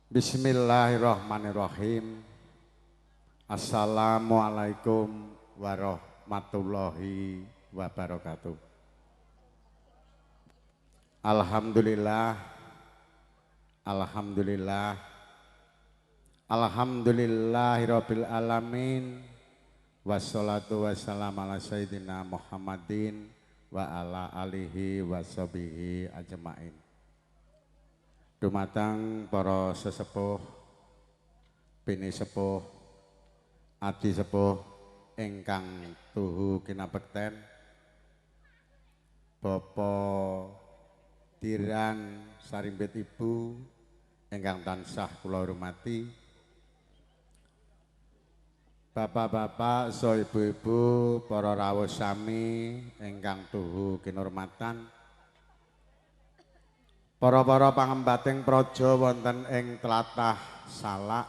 Bismillahirrahmanirrahim. Assalamualaikum warahmatullahi wabarakatuh. Alhamdulillah, alhamdulillah, alhamdulillahirabbil alamin. Wassalatu wassalamu ala sayyidina Muhammadin wa ala alihi washabihi ajmain. Dumateng para sesepuh, pini sepuh, adi sepuh ingkang tuhu kinabekten, Bapak Diran Sarimbit Ibu ingkang tansah kula hormati, bapak-bapak saha ibu-ibu para rawuh sami ingkang tuhu kinurmatan, para-para pangembating praja wonten ing tlatah Salak,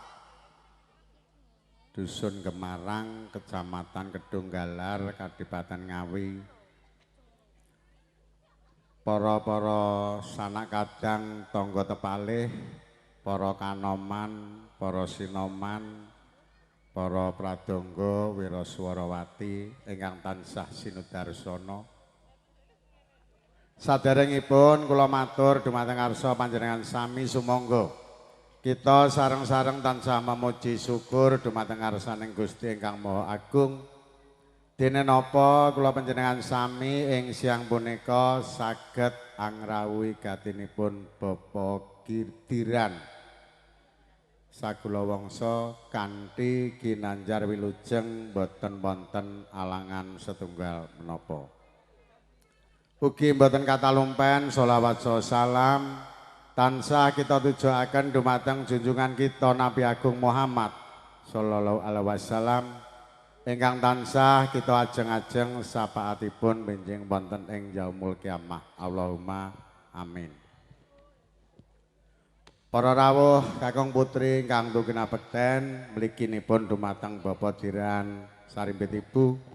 Dusun Gemarang, Kecamatan Kedung Galar, Kadipaten Ngawi, para-para sanak kadang tangga tepalih, para kanoman, para sinoman, para pradangga wiraswarawati ingkang tansah sinudarsana. Saderengipun kula matur dumateng ngarsa panjenengan sami sumangga kita sareng-sareng tansah memuji syukur dumateng ngarsaning Gusti ingkang Maha Agung. Dene napa kula panjenengan sami ing siang punika saged angrawuhi gatinipun Bapak Diran Sagulawangsa kanthi ginanjar wilujeng boten wonten alangan setunggal menapa. Ugi mboten katalumpen sholawat salam tansah kita tujuaken dumateng junjungan kita Nabi Agung Muhammad sallallahu alaihi wasallam ingkang tansah kita ajeng-ajeng syafaatipun benjing wonten ing yaumul kiamah. Allahumma amin. Para rawuh kakung putri ingkang kinabekten mliginipun dumateng Bapak Diran Sarimbit Ibu.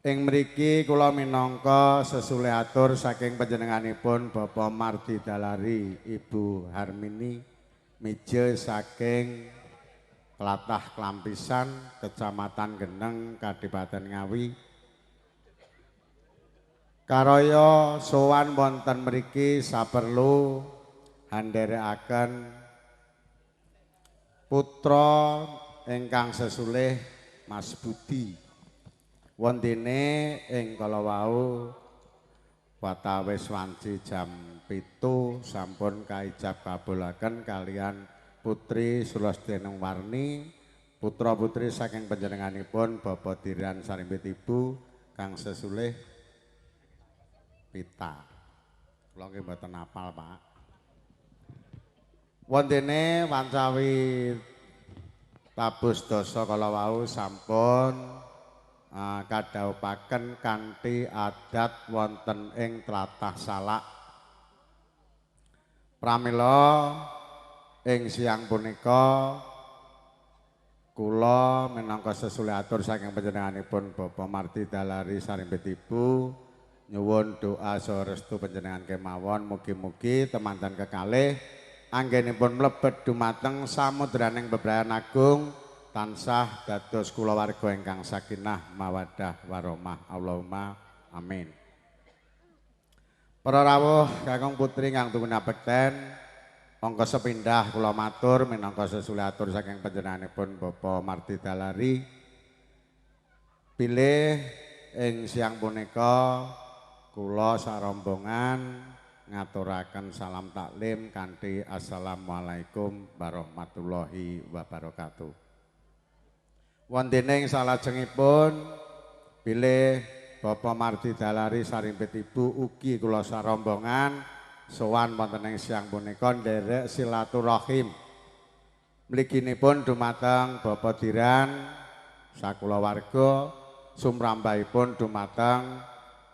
Ing mriki kula minangka sesulih atur saking panjenenganipun Bapak Mardi Dalari, Ibu Harmini mije saking Tlatah Klampisan, Kecamatan Geneng, Kadipaten Ngawi. Karaya sowan wonten mriki saperlu handherekaken putra ingkang sesulih Mas Budi. Wondene ing kala wau watawis wanci jam 7 sampun kaijab kabulaken kalian Putri Sulastyaneng Warni, putra-putri saking panjenenganipun Bapak Diran Sarimbit Ibu kang sesulih Pita. Kula nggih mboten apal, Pak. Wondene wancawi tabus dasa kala wau sampun kadhawuhaken kanthi adat wonten ing tlatah Salak. Pramila ing siang punika kula minangka sesulih atur saking panjenenganipun Bapak Mardi Dalari Sarimbit Ibu nyuwun doa saha restu panjenengan kemawon mugi-mugi temanten kekalih anggenipun mlebet dumateng samudraning bebrayan agung tansah dados kulawarga ingkang sakinah mawaddah warahmah. Allahumma amin. Para rawuh kakung putri ingkang kinabekten, angka sepindah kula matur minangka sesulih atur saking panjenenganipun Bapak Mardi Dalari bilih ing siang punika kula sarombongan ngaturaken salam taklim kanthi assalamualaikum warahmatullahi wabarakatuh. Wondene ing salajengipun bilih Bapak Mardi Dalari Sarimpit Ibu ugi kula sarombongan sowan wonten ing siang punika nderek silaturahim. Mliginipun dumateng Bapak Diran sakulawarga, sumrambahipun dumateng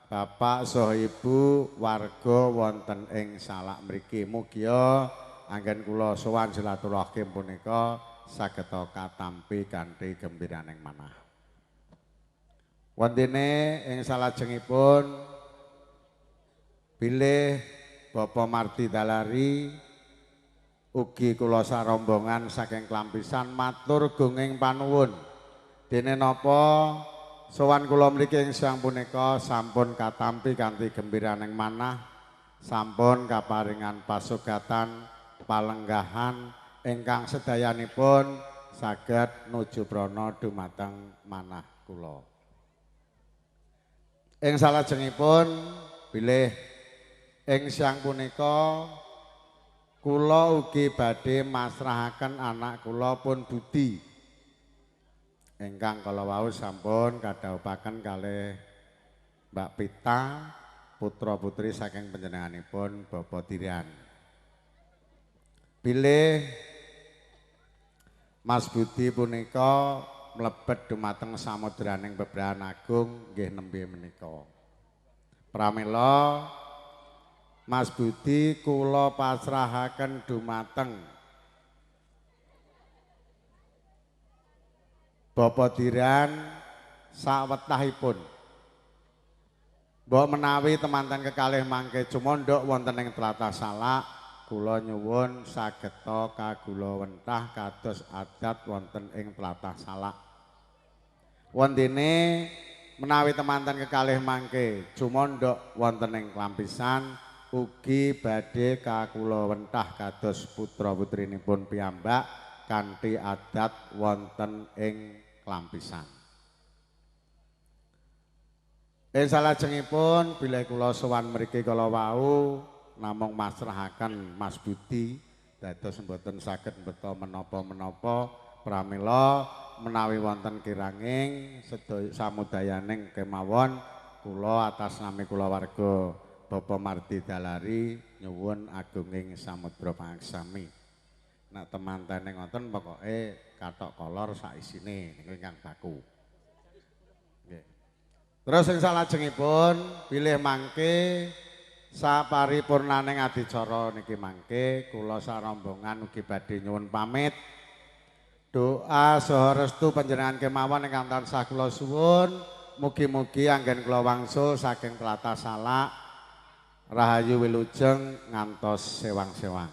Bapak saha Ibu warga wonten ing Salak mriki. Mugia anggen kula sowan silaturahim punika saged katampi kanthi gembiraning manah. Wondene ing salajengipun bilih Bapak Mardi Dalari Ugi kula sarombongan saking Klampisan matur gunging panuwun. Dene napa sowan kula mriki ing siang punika sampun katampi kanthi gembiraning manah, sampun kaparingan pasugatan palenggahan ingkang sedayanipun saged nuju prana dumateng manah kula. Ing salajengipun bilih ing siang punika kula ugi badhe masrahaken anak kula pun Budi ingkang kala wau sampun kadhawuhaken kalih Mbak Pita, putra putri saking panjenenganipun Bapak Diran. Bilih Mas Budi punika mlebet dumateng samudraning bebrayan agung nggih nembe menika. Pramila Mas Budi kula pasrahaken dumateng Bapak Diran sawetahipun. Mbok menawi temanten kekalih mangke cumandhak wonten ing tlatah Salak, kula nyuwun sageta kagula wentah kados adat wonten ing tlatah Salak. Wondene menawi temanten kekalih mangke cumandhak wonten ing Klampisan ugi badhe kakula wentah kados putra-putrinipun piyambak kanthi adat wonten ing Klampisan. Ing salajengipun bilih kula sowan mriki kala wau namung masrahaken Mas Budi dados mboten saged mbeta menapa-menapa, pramila menawi wonten kiranging sedaya samudayaning kemawon kula atas nami kulawarga Bapak Mardi Dalari nyuwun agunging samudra pangaksami. Nek temantene ngoten pokoke kathok kolor sak isine niku ingkang baku. Nggih. Terus sing salajengipun bilih mangke saparipurnaning adicara niki mangke kula sarombongan ugi badhe nyuwun pamit. Doa saha restu panjenengan kemawon ingkang tansah kula suwun, mugi-mugi anggen kula wangsul saking tlatah Salak rahayu wilujeng ngantos sewang-sewang.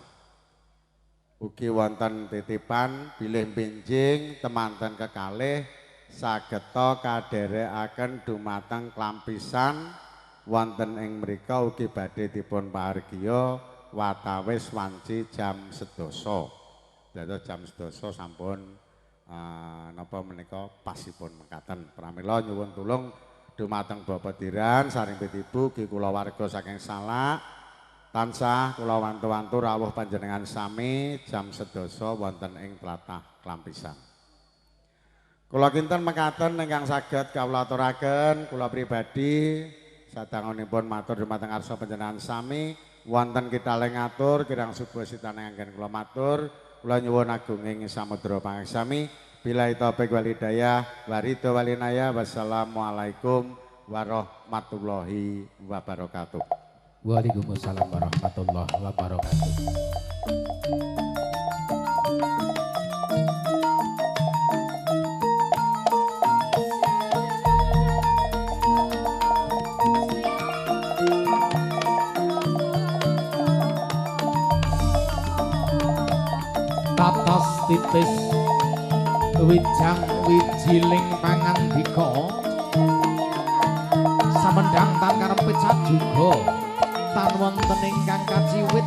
Ugi wonten titipan bilih benjing temanten kekalih sageta kadherekaken dumateng Klampisan wonten ing mrika ugi badhe dipun pahargya watawis wanci jam 10. Dados jam 10 sampun napa menika pasipun mekaten. Pramila nyuwun tulung dumateng Bapak Diran saring Ibu ugi kulawarga saking Salak tansah kula wantu-wantu rawuh panjenengan sami jam 10 wonten ing tlatah Klampisan. Kula kinten mekaten ingkang saged kawula aturaken kula pribadi sadangunipun matur dumateng arsa panjenengan sami wonten kita ngatur kirang subasitane anggen kula matur. Kula nyuwun agunging samudra pangaksami billahi taufik wal hidayah waridho walinaya. Wassalamualaikum warahmatullahi wabarakatuh. Waalaikumsalam warahmatullahi wabarakatuh. Tatas titis wijang wijiling pangandika samendhang tan karepe sajuga tan wonten ingkang kaciwit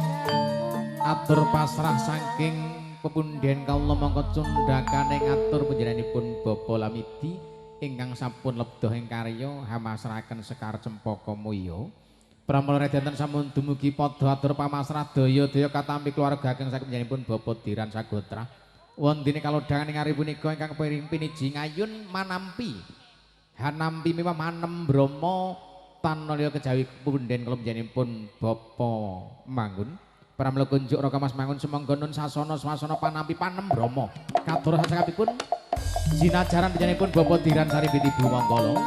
atur pasrah saking pepundhen kawula mongko cundhakane ngatur panjenenganipun Bapak Lamidi ingkang sampun lebda ing karya hamasraken Sekar Cempaka Mulya. Pramila redenten sampun dumugi padha atur pamasrah daya-daya katampi keluarga ageng saking panjenenganipun Bapak Diran Sagotra. Wondene kalodhangan ing ari punika ingkang piniji ngayun manampi hanampi miwah manem brama tan nalika kejawi punden kula panjenenganipun Bapak Mangun. Pramila kunjuk Raka Mas Mangun sumangga nun sasana swasana panampi panem brama. Katur sasakapipun jinajaran panjenenganipun Bapak Diran Saribiti Mongkolo.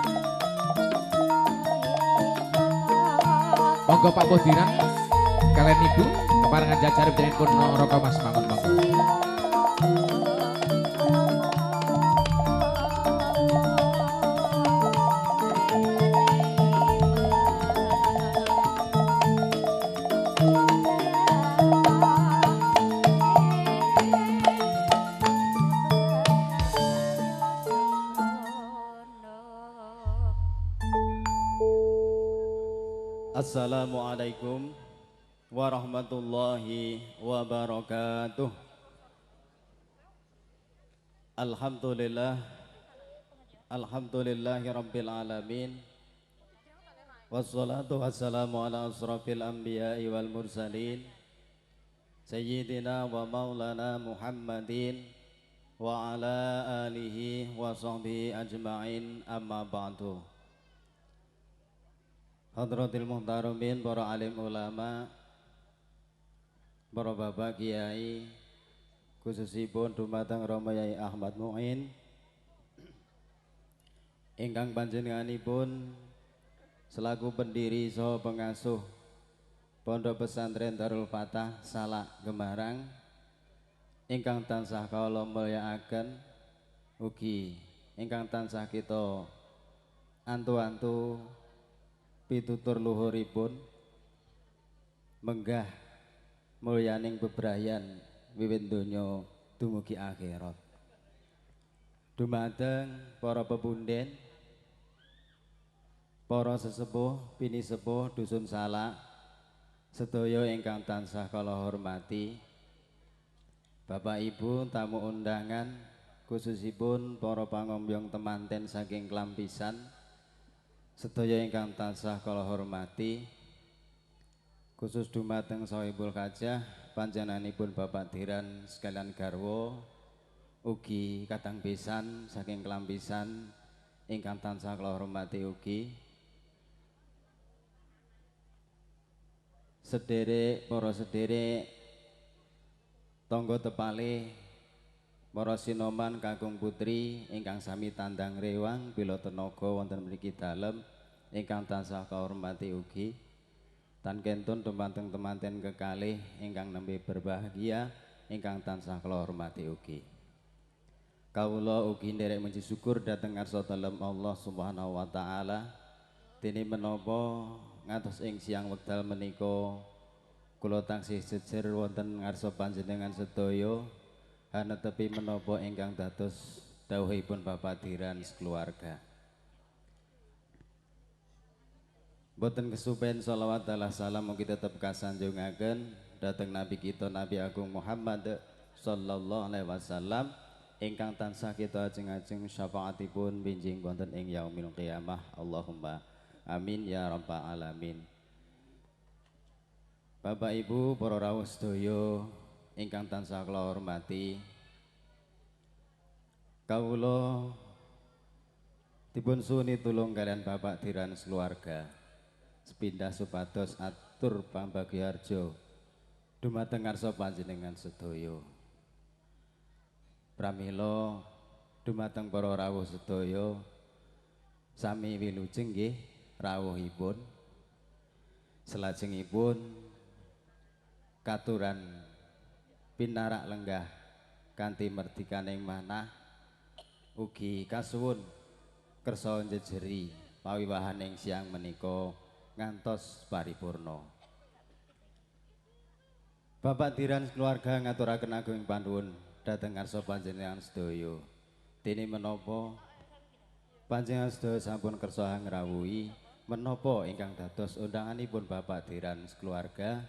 Monggo Pak Bodiran kalian ibu keparengan jajar panjenenganipun Raka Mas Mangun monggo. Assalamualaikum warahmatullahi wabarakatuh. Alhamdulillah, alhamdulillahi rabbil alamin. Wassalatu wassalamu ala asrafil anbiya'i wal mursalin sayyidina wa maulana Muhammadin wa ala alihi wa sahbihi ajma'in, amma ba'du. Hadratil muhtaramin, para alim ulama, para bapak kiai, khususipun dumateng Rama Yai Ahmad Muin ingkang panjenenganipun selaku pendiri saha pengasuh Pondok Pesantren Darul Fatah Salak Gemarang ingkang tansah kawula mulyakaken, ugi ingkang tansah kita antu-antu pitutur luhuripun menggah mulyaning bebrayan wiwit donya dumugi akhirat. Dumateng para pepunden, para sesepuh, pinisepuh dusun Salak sedaya ingkang tansah kula hormati, Bapak Ibu tamu undangan, khususipun para pangombyong temanten saking Klampisan sedaya ingkang tansah kula hormati, khusus dumateng Sohibul Hajah panjenenganipun Bapak Diran sekalian garwa, ugi kadang besan saking Klampisan ingkang tansah kula hormati, ugi sederek para sederek tangga tepalih, para sinoman kakung putri ingkang sami tandang rewang bila tenaga wonten mriki dalem ingkang tansah kahormati, ugi tan kentun dumateng temanten kekalih ingkang nembe berbahagia ingkang tansah kula hormati ugi. Kawula ugi nderek muji syukur dhateng ngarsa dalem Allah Subhanahu wa taala, dene menapa ngantos ing siang wekdal menika kula tansih jejer wonten ngarsa panjenengan sedaya hanetepi menapa ingkang dados dawuhipun Bapak Diran sekeluarga. Boten kesupen sholawat dalah salam mugi tetep kasanjungaken dhateng Nabi kita Nabi Agung Muhammad sallallahu alaihi wasallam ingkang tansah kita ajeng-ajeng syafaatipun benjing wonten ing yaumil qiyamah. Allahumma amin ya rabbal alamin. Bapak Ibu para rawuh sedaya ingkang tansah kula hormati, kawula dipun suwuni tulung kalian Bapak Diran sekeluarga sepindah supados atur pambagyaharja dumateng ngarsa panjenengan sedaya. Pramila dumateng para rawuh sedaya sami wilujeng nggih rawuhipun. Selajengipun katuran pinarak lenggah kanthi merdikaning manah, ugi kasuwun kersa njejeri pawiwahaning siang menika ngantos paripurna. Bapak Diran keluarga ngaturaken agung panuwun dhateng ngarsa panjenengan sedaya. Dene menapa panjenengan sedaya sampun kersa ngrawuhi menapa ingkang dados undanganipun Bapak Diran sekeluarga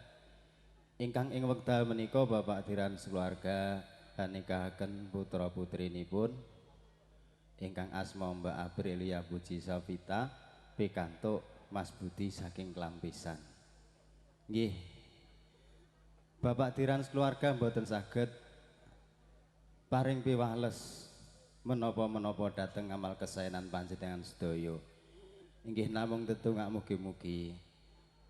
ingkang ing wekdal menika Bapak Diran sekeluarga nikahaken putra-putrinipun ingkang asma Mbak Aprilia Puji Savita pikantuk Mas Budi saking Klampisan. Nggih. Bapak Diran sekeluarga mboten saged paring piwales menapa-menapa dhateng amal kesaenan panjenengan sedaya. Inggih namung tetungak mugi-mugi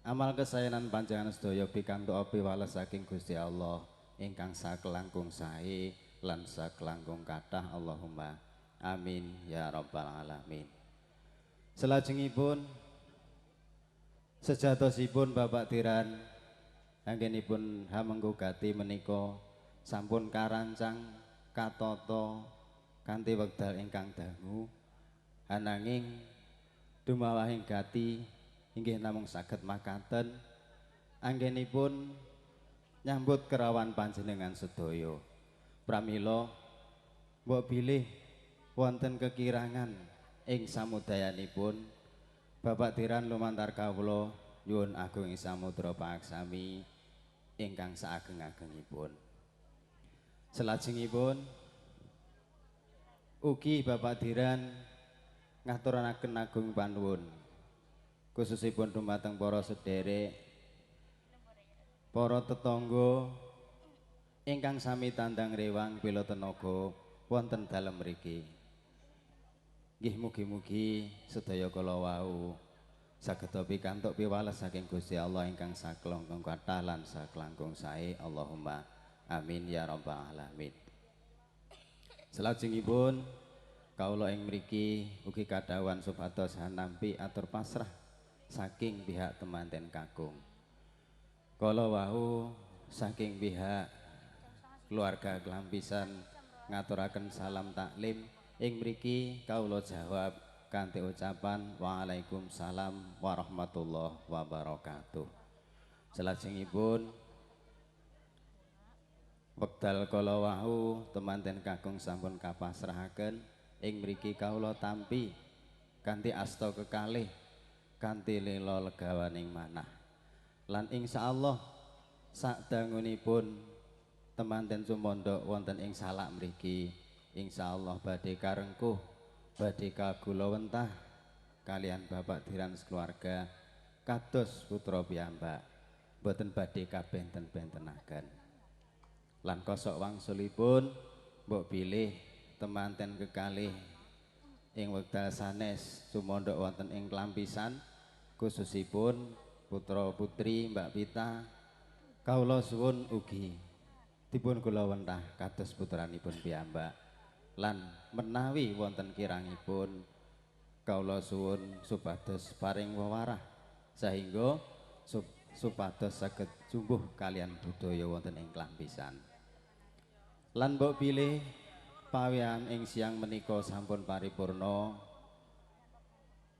amal kesaenan panjenengan sedaya pikantuk piwales saking Gusti Allah ingkang sakelangkung sae lan sakelangkung kathah. Allahumma amin ya rabbal alamin. Selajengipun sejatosipun Bapak Diran anggenipun hamengku gati menika sampun karancang katata kanthi wekdal ingkang dangu, ananging dumawahing gati inggih namung saged makaten anggenipun nyambut kerawan panjenengan sedaya. Pramila mbok bilih wonten kekirangan ing samudayanipun Bapak Diran lumantar kawula Nyuwun agung ing samudra pangaksami ingkang saageng-agengipun. Selajengipun ugi Bapak Diran ngaturaken agung panuwun khususipun dumateng para sederek, para tetangga ingkang sami tandang rewang bela tenaga wonten dalem mriki. Nggih mugi-mugi sedaya kala wau saged pikantuk piwales saking Gusti Allah ingkang saklangkung kathah lan saklangkung sae. Allahumma amin ya rabbal alamin. Salajengipun kawula ing mriki ugi kadhawuhan supados nampi atur pasrah saking pihak temanten kakung. Kala wau saking pihak keluarga Klampisan ngaturaken salam taklim ing mriki kawula jawab kanthi ucapan waalaikumsalam warahmatullahi wabarakatuh. Salajengipun wekdal kala wau temanten kakung sampun kapasrahaken ing mriki kawula tampi kanthi asta kekalih kanthi lila legawaning manah. Lan insyaallah sadangunipun temanten sumandha wonten ing salak mriki insyaallah badhe karengkuh, badhe kagula wentah kalian Bapak Diran sekeluarga kados putra piyambak, boten badhe kabenten-bentenaken. Lan kosok wangsulipun mbok bilih temanten kekalih ing wekdal sanes sumandha wonten ing Klampisan khususipun putra putri Mbak Pita kawula suwun ugi dipun kula wentah kados putranipun piyambak. Lan menawi wonten kirangipun kawula suwun supados paring wewarah sehingga supados saged jumbuh kalian budaya wonten ing Klampisan. Lan mbok bilih pawean ing siang menika sampun paripurna,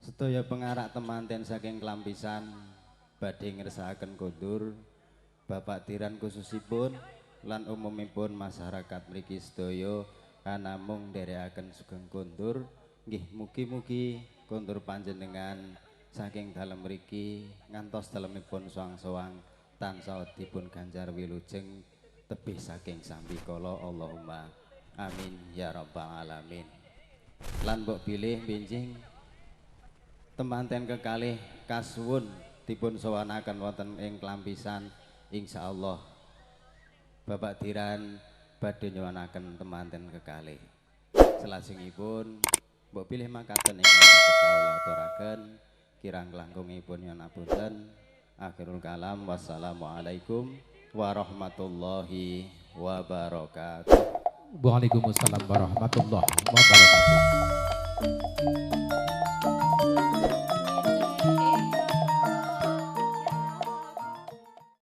sedaya pengarak temanten saking Klampisan badhe ngersakaken kondur Bapak Diran khususipun lan umumipun masyarakat mriki sedaya kanamung nderekaken sugeng kondur. Nggih mugi-mugi kondur panjenengan saking dalem mriki ngantos dalemipun suwang-suwang tansah dipun ganjar wilujeng tebih saking sambikala. Allahumma amin ya rabbal alamin. Lan mbok bilih benjing temanten kekalih kasuwun dipun sowanaken wonten ing Klampisan, insyaallah Bapak Diran badhe nyuwunaken temanten kekalih. Salajengipun mbok bilih makaten ingkang saged kawula aturaken, kirang langkungipun nyuwun apunten. Akhirul kalam, wassalamualaikum warahmatullahi wabarakatuh. Waalaikumsalam warahmatullahi wabarakatuh.